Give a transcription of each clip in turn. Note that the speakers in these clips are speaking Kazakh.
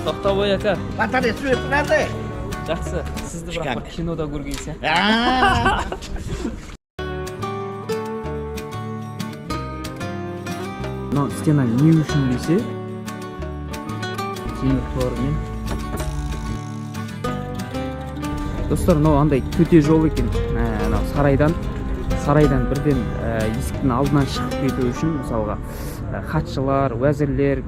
Тоқтобой ака. Батареясы өтіп. Жақсы, сізді бірақ бір кинода көрген сияқты. Мынау стена не үшін десе, темір тормен. Достар, мынау андай төте жол екен. Анау сарайдан бірден есіктің алдынан шығып кету үшін, мысалға, хатшылар, уәзірлер.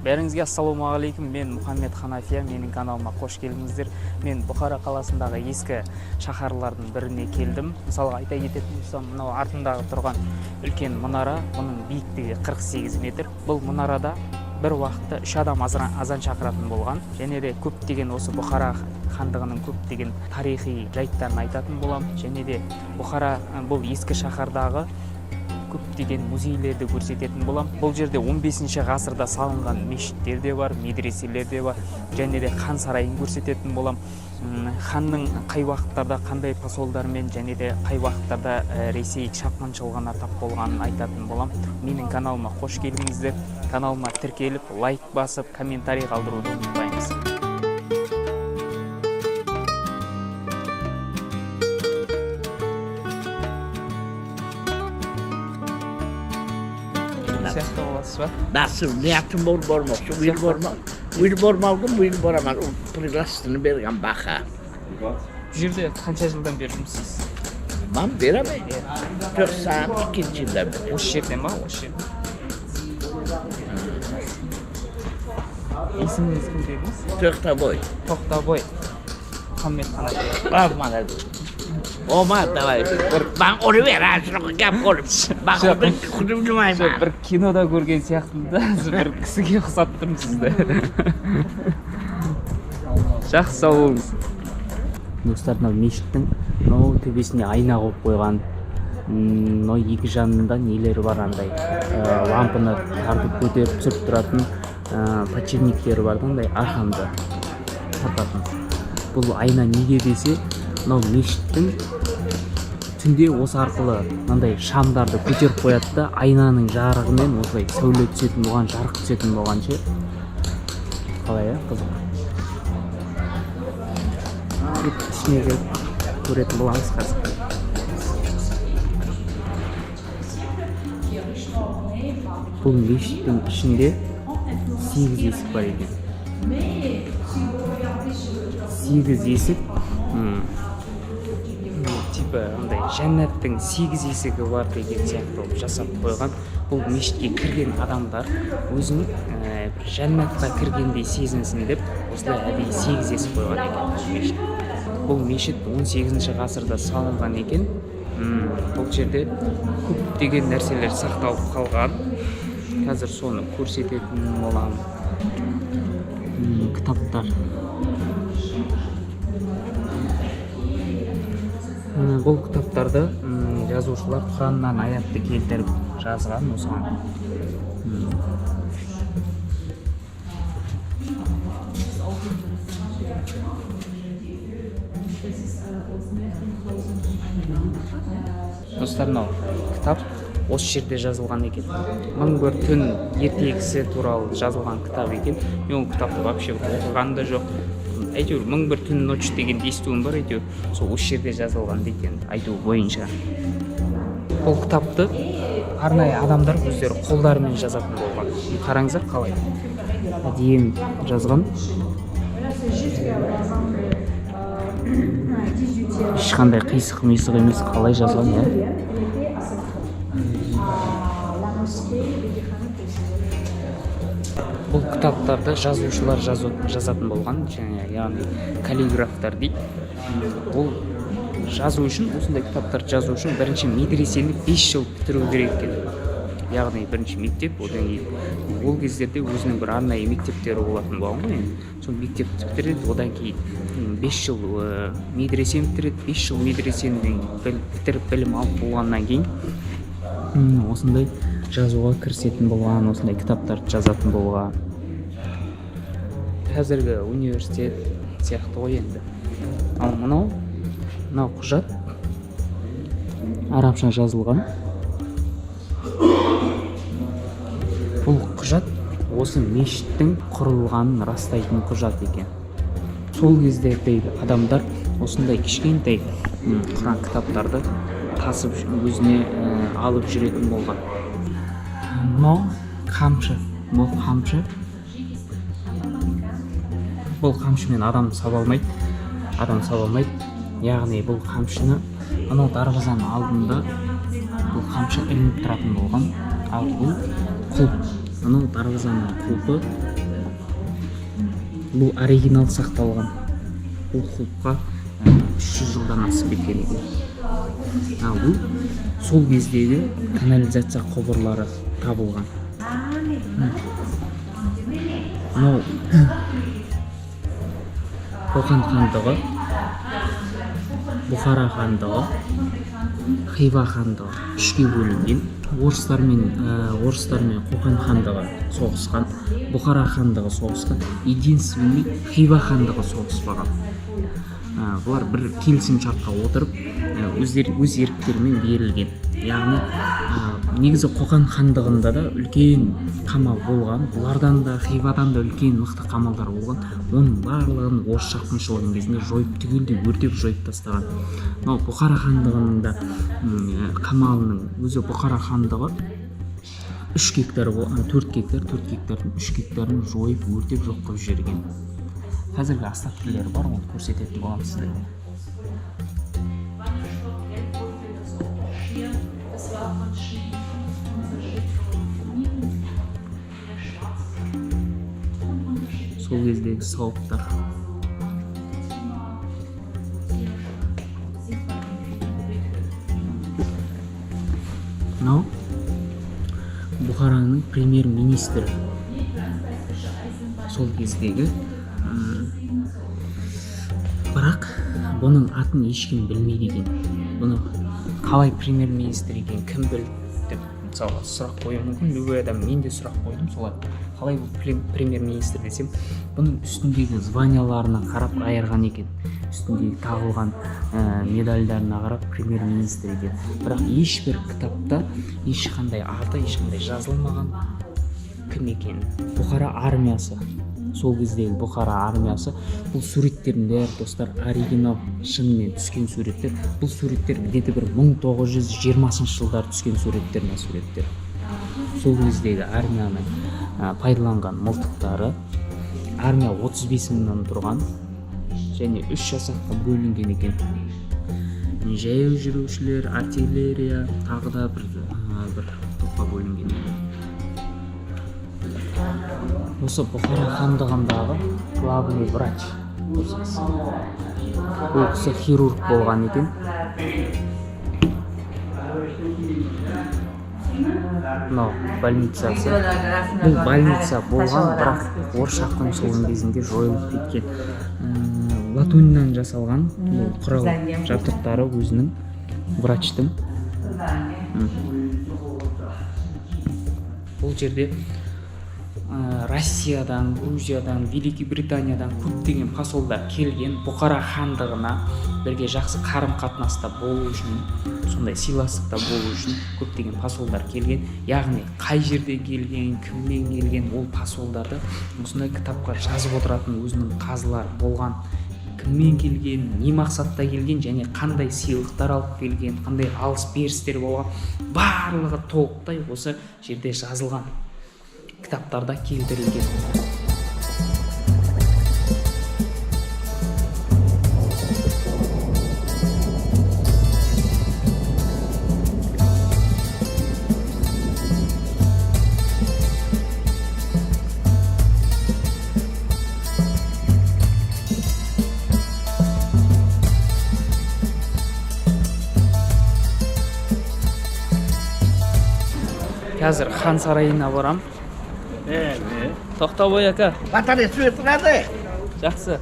Бәріңізге ассалаумағалейкум, мен Мұхаммед Ханафия, менің каналыма қош келдіңіздер. Мен Бұхара қаласындағы ескі шаһарлардың біріне келдім. Мысалға айта кететін болсам, мынау артындағы тұрған үлкен мұнара, бұның биіктігі 48 метр. Бұл мұнарада бір уақытта үш адам азан шақыратын болған. Және де көптеген осы Бұхара хандығының көптеген тарихи жайттарын айтатын боламын. Және де Бұхара, бұл ескі шаһардағы көптеген музейлерді көрсететін болам. Бұл жерде 15 ғасырда салынған мешіттер де бар, медреселер де бар, және де хан сарайын көрсететін болам. Ханның қай уақыттарда қандай посолдармен және де қай уақыттарда Ресей шапқыншылығына тап болғанын айтатын болам. Менің каналыма қош келдіңіздер. Каналыма тіркеліп, лайк басып, комментарий қалдыруды ұмытпаймыз. Сияқты боласыз ба? Nasıl niyetim bor bormoqchi, bu yil borma. Bu yil bormadim, bu yil boraman. U пригласительный bergan baqa. Бұл жерде қанша жылдан бері жұмыс істейсіз? Man beraman. 92 yıldan beri. Осы жерде ма? Осы жерде. Есіміңіз кім дедіңіз? To'xtaboy. Тоқтабой Мұхаммед Ханафия. Rahmat. Omad давай. Man uraver, shunaqa gap qilib. Man xudo bilmayman. Бір кинода көрген сияқтымын да, бір кісіге ұқсатып тұрмын сізді. Жақсы, сау болыңыз. Достар, мынау мешіттің мынау төбесіне айна қойып қойған. Мынау екі жанында нелері бар, андай лампаны тартып көтеріп түсіріп тұратын подшипниктері бар да, андай арқанды тартатын. Бұл айна неге десе, мынау мешіттің түнде осы арқылы мынандай шамдарды көтеріп қояды да, айнаның жарығымен осылай сәуле түсетін болған, жарық түсетін болған ше. Қалай, иә, қызық. Ішіне кіріп көретін боламыз қазір. Бұл мешіттің ішінде сегіз есік бар екен, сегіз есік. Типа андай жәннаттың сегіз есігі бар деген сияқты қылып жасап қойған. Бұл мешітке кірген адамдар өзін бір жәннатқа кіргендей сезінсін деп, осылай әдейі сегіз есік қойған екен бұл мешіт. Бұл мешіт 18 ғасырда салынған екен. Бұл жерде көптеген нәрселер сақталып қалған, қазір соны көрсететін боламын. Кітаптар. Бұл кітаптарды жазушылар Құраннан аятты келтіріп жазған осыған. Достар, мынау кітап осы жерде жазылған екен, Мың бір түн ертегісі туралы жазылған кітап екен. Мен ол кітапты вообще оқыған да жоқ, әйтеуір Мың бір түн ночь дегенді естуім бар, әйтеуір сол осы жерде жазылған дейді енді айтуы бойынша. Бұл кітапты арнайы адамдар өздері қолдарымен жазатын болған. Қараңыздар, қалай әдемі жазған, ешқандай қисық мисық емес, қалай жазған, иә. Бұл кітаптарды жазушылар жазатын болған және яғни каллиграфтар дейді. Ол жазу үшін, осындай кітаптарды жазу үшін бірінші медресені 5 жыл бітіру керек екен, яғни бірінші мектеп, одан кейін ол кездерде өзінің бір арнайы мектептері болатын болған ғой енді. Сол мектепті бітіреді, одан кейін 5 жыл медресені бітіреді. 5 жыл медресені бітіріп, білім алып болғаннан кейін осындай жазуға кірісетін болған, осындай кітаптарды жазатын болған. Қазіргі университет сияқты ғой енді. Ал мынау құжат арабша жазылған. Осы мешіттің құрылғанын растайтын құжат екен. Сол кездегі адамдар осындай кішкентай құран кітаптарды тасып өзіне алып жүретін болған. Мынау қамшы. Бұл қамшы, бұл қамшымен адам саба алмайды, адам саба алмайды. Яғни бұл қамшыны анау дарбазаның алдында бұл қамшы ілініп тұратын болған. Ал бұл құлып, анау дарбазаның құлпы, бұл оригинал сақталған. Бұл құлыпқа 300 жылдан асып кеткен екен. Ал бұл сол кездегі канализация құбырлары табылған. Мынау Қоқан хандығы, Бұхара хандығы, Хива хандығы үшке бөлінген. Орыстармен Қоқан хандығы соғысқан, Бұхара хандығы соғысқан, единственный Хива хандығы соғыспаған. Бұлар бір келісім шартқа отырып, өздері өз еріктерімен берілген. Яғни негізі Қоқан хандығында да үлкен қамал болған, бұлардан да, Хивадан да үлкен мықты қамалдар болған. Оның барлығын орыс шапқыншылығының кезінде жойып, түгелдей өртеп, жойып тастаған. Мынау Бұхара хандығының да қамалының өзі, Бұхара хандығы 3 гектар, 4 гектар, 4 гектардың 3 гектарын жойып, өртеп, жоқ қылып жіберген. Қазіргі остаткілері бар, оны көрсететін боламын сіздерге. Das war von Schnee. Сол кездегі сауыттар. Мынау Бұхараның премьер министрі сол кездегі. Бірақ бұның атын ешкім білмейді екен. Бұны қалай премьер министр екен, кім білді деп, мысалға, сұрақ қоюы мүмкін любой адам. Мен де сұрақ қойдым солай: қалай бұл премьер министр десем, бұның үстіндегі званияларына қарап айырған екен. Үстіндегі тағылған медальдарына қарап премьер министр екен. Бірақ ешбір кітапта ешқандай аты, ешқандай жазылмаған кім екенін. Бұхара армиясы, сол кездегі Бұхара армиясы. Бұл суреттердің бәрі, достар, оригинал, шынымен түскен суреттер. Бұл суреттер где-то бір 1920 жылдары түскен суреттер. Мына суреттер сол кездегі армияның пайдаланған мылтықтары. Армия 35 мыңнан тұрған және үш жасаққа бөлінген екен: жаяу жүрушілер, артиллерия, тағы да бір топқа бөлінген екен. Осы Бұхара хандығындағы главный врач осы кісі. Бұл кісі хирург болған екен. Мынау больницасы. Бұл больница болған, бірақ орыс шапқыншылығының кезінде жойылып кеткен. Латуньнан жасалған бұл құрал жабдықтары өзінің врачтың. Бұл жерде Россиядан, Грузиядан, Великобританиядан көптеген посолдар келген. Бұқара хандығына бірге жақсы қарым қатынаста болу үшін, сондай сыйластықта болу үшін көптеген посолдар келген. Яғни қай жерден келген, кімнен келген, ол посолдарды осындай кітапқа жазып отыратын өзінің қазылар болған. Кіммен келген, не мақсатта келген және қандай сыйлықтар алып келген, қандай алыс берістер болған, барлығы толықтай осы жерде жазылған, кітаптарда келтірілген. Қазір хан сарайына барам. Тоқтабай ака. Батарея тұрады. Жақсы.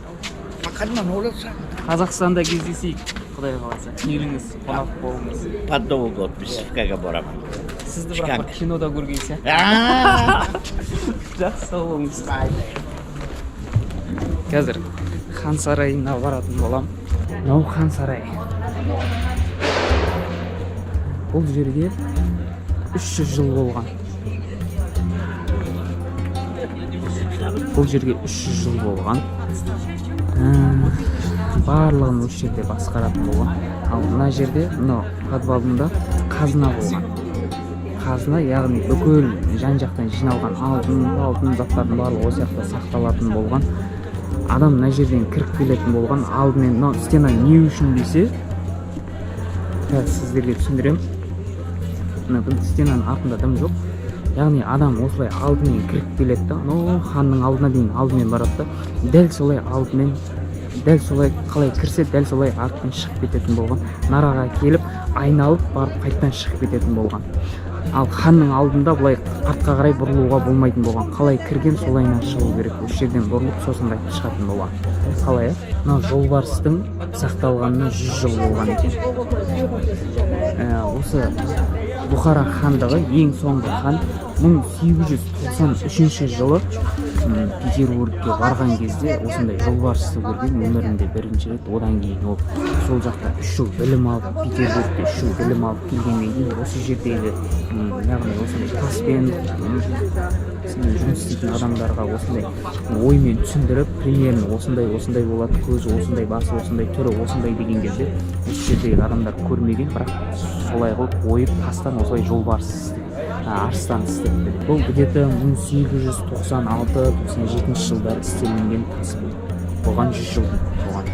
Мақалман оласа. Қазақстанда кездесейік, құдай қаласа. Келіңіз, қонақ болыңыз. Под Новый год выставкаға барамын. Сізді бірақ бір кинода көрген сияқты. Жақсы, сау болыңыз. Қазір хан сарайына баратын болам. Мынау хан сарайы. Бұл жерге 300 жыл болған. Бұл жерге 300 жыл болған. Барлығын осы жерде басқаратын болған. Ал мына жерде, мынау подвалында қазына болған. Қазына, яғни бүкіл жан жақтан жиналған алтын алтын заттардың барлығы осы жақта сақталатын болған. Адам мына жерден кіріп келетін болған алдымен. Мынау стена не үшін десе, қазір сіздерге түсіндіремін. Мына бұл стенаның артында дым жоқ. Яғни адам осылай алдымен кіріп келеді да, анау ханның алдына дейін алдымен барады да, дәл солай алдымен, дәл солай қалай кірсе, дәл солай артынан шығып кететін болған. Нараға келіп, айналып барып, қайтадан шығып кететін болған. Ал ханның алдында былай артқа қарай бұрылуға болмайтын болған. Қалай кірген, солайынан шығу керек. Осы жерден бұрылып, сосын қайтып шығатын болған. Қалай, иә? Мынау жолбарыстың сақталғанына 100 жыл болған екен. Осы Бұхара хандығы, ең соңғы хан 1893 жылы Петербургке барған кезде осындай жолбарысты көрген өмірінде бірінші рет. Одан кейін ол сол жақта 3 жыл білім алып, Петербургте 3 жыл білім алып келгеннен кейін, осы жердегі яғни осындай таспен жұмыс істейтін адамдарға осындай оймен түсіндіріп, примерно осындай осындай болады, көзі осындай, басы осындай, түрі осындай деген кезде, осы жердегі адамдар көрмеген, бірақ солай қылып ойып, тастан осылай жолбарыс істеп, арыстан істепті. Бұл где-то 1896-97 жылдары істелінген тас. Бұл бұған 100 жыл болған.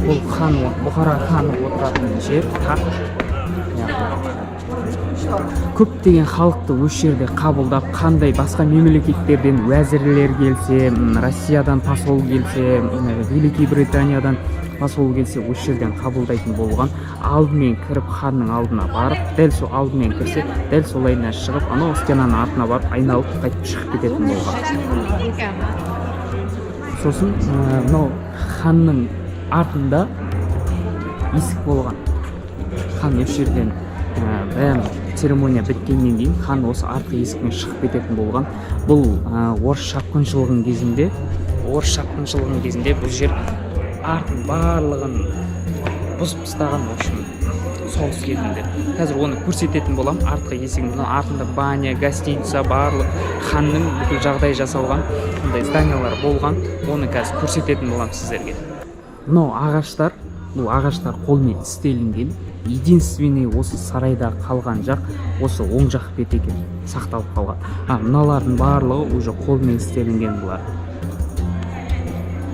Бұл хан, Бұхара ханы отыратын жер, тақ. Яғни көптеген халықты осы жерде қабылдап, қандай басқа мемлекеттерден уәзірлер келсе, Россиядан посол келсе, Великий Британиядан посол келсе, осы жерден қабылдайтын болған. Алдымен кіріп, ханның алдына барып, дәл сол алдымен кірсе, дәл солайынан шығып, анау стенаның артына барып, айналып, қайтып шығып кететін болған. Сосын мынау ханның артында есік болған. Хан осы жерден, бәрін церемония біткеннен кейін, хан осы артқы есіктен шығып кететін болған. Бұл орыс шапқыншылығының кезінде бұл жер артын барлығын бұзып тастаған, в общем, соғыс кезінде. Қазір оны көрсететін боламын, артқы есігін. Мына артында баня, гостиница, барлық ханның бүкіл жағдай жасалған сондай зданиялар болған. Оны қазір көрсететін боламын сіздерге. Мынау ағаштар, бұл ағаштар қолмен істелінген. Единственный осы сарайда қалған жақ осы оң жақ бет екен сақталып қалған. А мыналардың барлығы уже қолмен істелінген бұлар.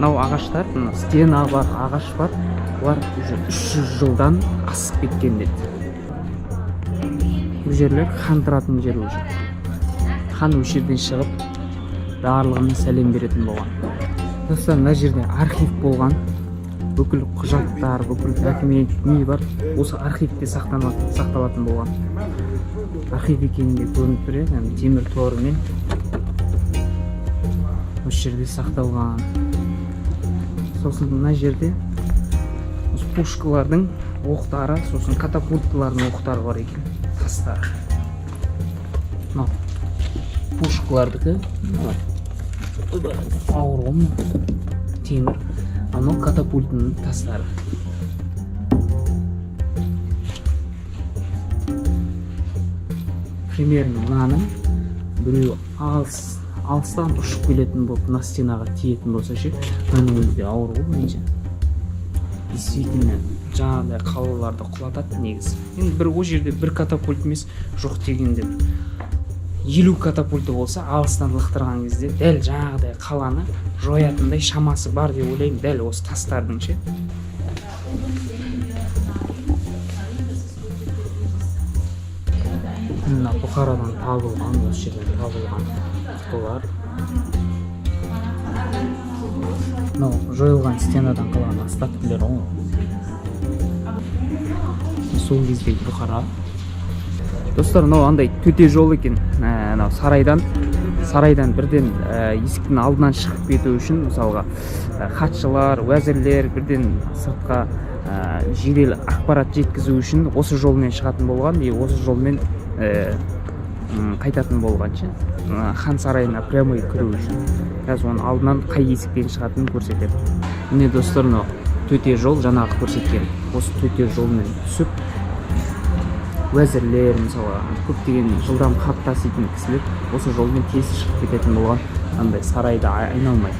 Мынау ағаштар, мына стена бар, ағаш бар, бұлар уже 300 жылдан асып кеткен деді. Бұл жерлер хан тұратын жер уже. Хан осы жерден шығып, барлығына сәлем беретін болған. Достар, мына жерде архив болған. Бүкіл құжаттар, бүкіл документ не бар, осы архивте сақталатын болған. Архив екені де көрініп тұр, иә, кәдімгі темір торымен осы жерде сақталған. Сосын мына жерде осы пушкалардың оқтары, сосын катапульталардың оқтары бар екен, тастары. Мынау пушкалардікі. Мынау, ойбай, ауыр ғой мынау темір. Анау катапультының тастары. Примерно мынаның біреуі алыстан ұшып келетін болып, мына стенаға тиетін болса ше, мынаның өзі де ауыр ғой былайынша. Действительно, жаңағыдай қалаларды құлатады негізі. Енді бір ол жерде бір катапульт емес, жоқ дегенде бір 50 катапульті болса, алыстан лақтырған кезде дәл жаңағыдай қаланы жоятындай шамасы бар деп ойлаймын, дәл осы тастардың ше. Мына Бұхарадан табылған, осы жерден табылған құтылар. Мынау жойылған стенадан қалған остаткілер ғой. Сол кездегі Бұхара. Достар, мынау андай төте жол екен. Анау сарайдан бірден есіктің алдынан шығып кету үшін, мысалға, хатшылар, уәзірлер бірден сыртқа жедел ақпарат жеткізу үшін осы жолмен шығатын болған и осы жолмен қайтатын болған ше. Хан сарайына прямой кіру үшін. Қазір оның алдынан қай есіктен шығатынын көрсетемін. Міне, достар, мынау төте жол, жаңағы көрсеткен. Осы төте жолмен түсіп Уәзірлер, мысалы, көптеген жылдам хат таситын кісілер осы жолмен тез шығып кететін болған, андай сарайды айналмай.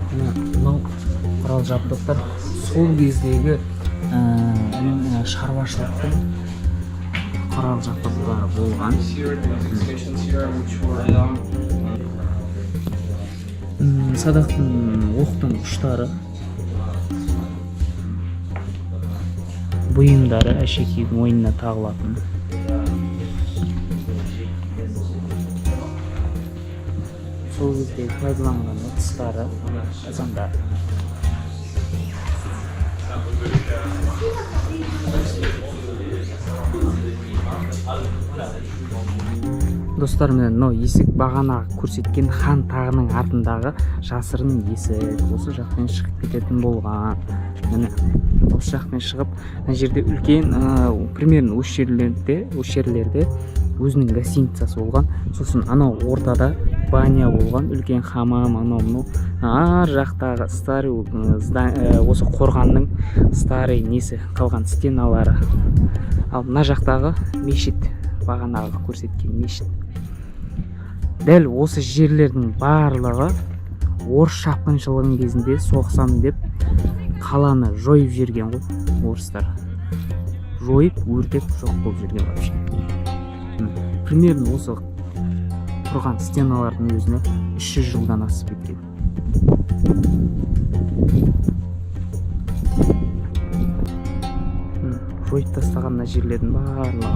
Мына мынау құрал жабдықтар сол кездегі шаруашылықтың құрал жабдықтары болған. Садақтың, оқтың ұштары, бұйымдары, әшекей, мойнына тағылатын. Сол кездегі пайдаланған ыдыстары, қазандар. Достар, міне, мынау есік бағана көрсеткен хан тағының артындағы жасырын есік. Осы жақпен шығып кететін болған. Міне, осы жақпен шығып, мына жерде үлкен, примерно осы жерлерде өзінің гостиницасы болған. Сосын анау ортада баня болған, үлкен хамам. Анау мынау ар жақтағы старый осы қорғанның старый несі қалған, стеналары. Ал мына жақтағы мешіт, бағанағы көрсеткен мешіт. Дәл осы жерлердің барлығы орыс шапқыншылығының кезінде соғысам деп қаланы жойып жіберген ғой орыстар. Жойып, өртеп, жоқ қылып жіберген вообще. Примерно осы тұрған стеналардың өзіне 300 жылдан асып кеткен. Жойып тастаған мына жерлердің барлығы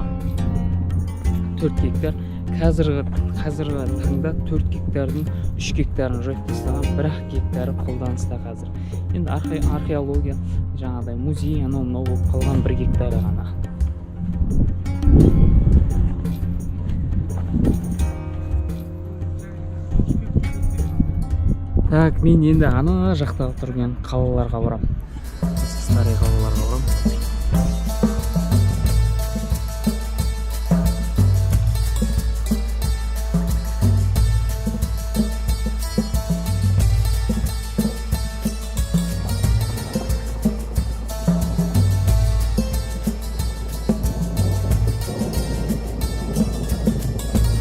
4 гектар. Қазіргі таңда 4 гектардың 3 гектарын жойып тастаған, бір-ақ гектары қолданыста қазір. Енді археология, жаңағыдай музей, анау мынау болып қалған 1 гектары ғана. Так, мен енді ана жақтағы тұрған қалаларға барамын, старый қалаларға барамын.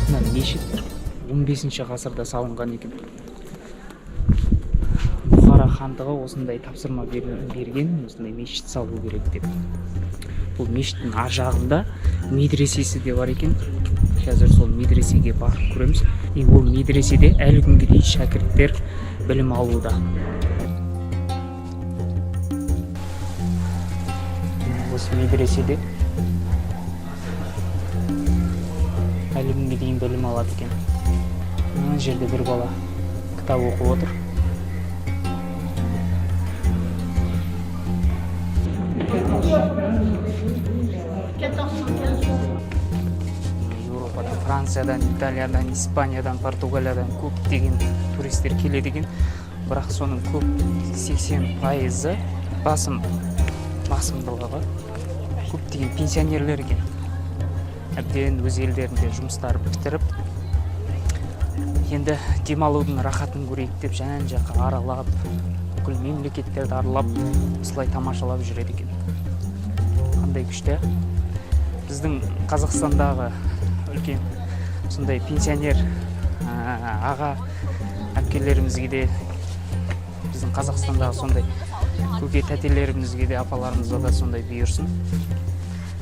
Мына мешіт 15 ғасырда салынған екен. Бұхара хандығы осындай тапсырма берген, осындай мешіт салу керек деп. Бұл мешіттің ар жағында медресесі де бар екен. Қазір сол медресеге барып көреміз. И ол медреседе әлі күнге дейін шәкірттер білім алуда. Осы медреседе әлі күнге дейін білім алады екен. Мына жерде бір бала кітап оқып отыр. 1415. Еуропадан, Франциядан, Италиядан, Испаниядан, Португалиядан көптеген туристер келеді екен. Бірақ соның көп, 80%-ы, басым басымдылығы көптеген пенсионерлер екен. Әбден өз елдерінде жұмыстарын бітіріп, енді демалудың рахатын көрейік деп, жан жаққа аралап, бүкіл мемлекеттерді аралап, осылай тамашалап жүреді екен. Қандай күшті, ә? Біздің Қазақстандағы үлкен сондай пенсионер аға әпкелерімізге де, біздің Қазақстандағы сондай көке тәтелерімізге де, апаларымызға да сондай бұйырсын,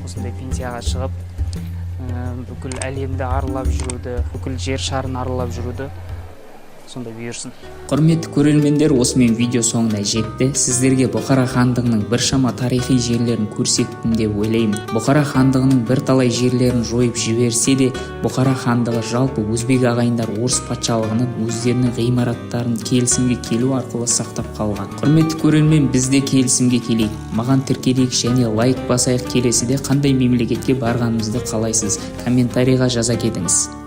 осындай пенсияға шығып, бүкіл әлемді аралап жүруді, бүкіл жер шарын аралап жүруді сондай бұйырсын. Құрметті көрермендер, осымен видео соңына жетті. Сіздерге Бұхара хандығының біршама тарихи жерлерін көрсеттім деп ойлаймын. Бұхара хандығының бірталай жерлерін жойып жіберсе де, Бұхара хандығы, жалпы өзбек ағайындар орыс патшалығынан өздерінің ғимараттарын келісімге келу арқылы сақтап қалған. Құрметті көрермен, біз де келісімге келейік, маған тіркелейік және лайк басайық. Келесіде қандай мемлекетке барғанымызды қалайсыз? Комментарийға жаза кетіңіз.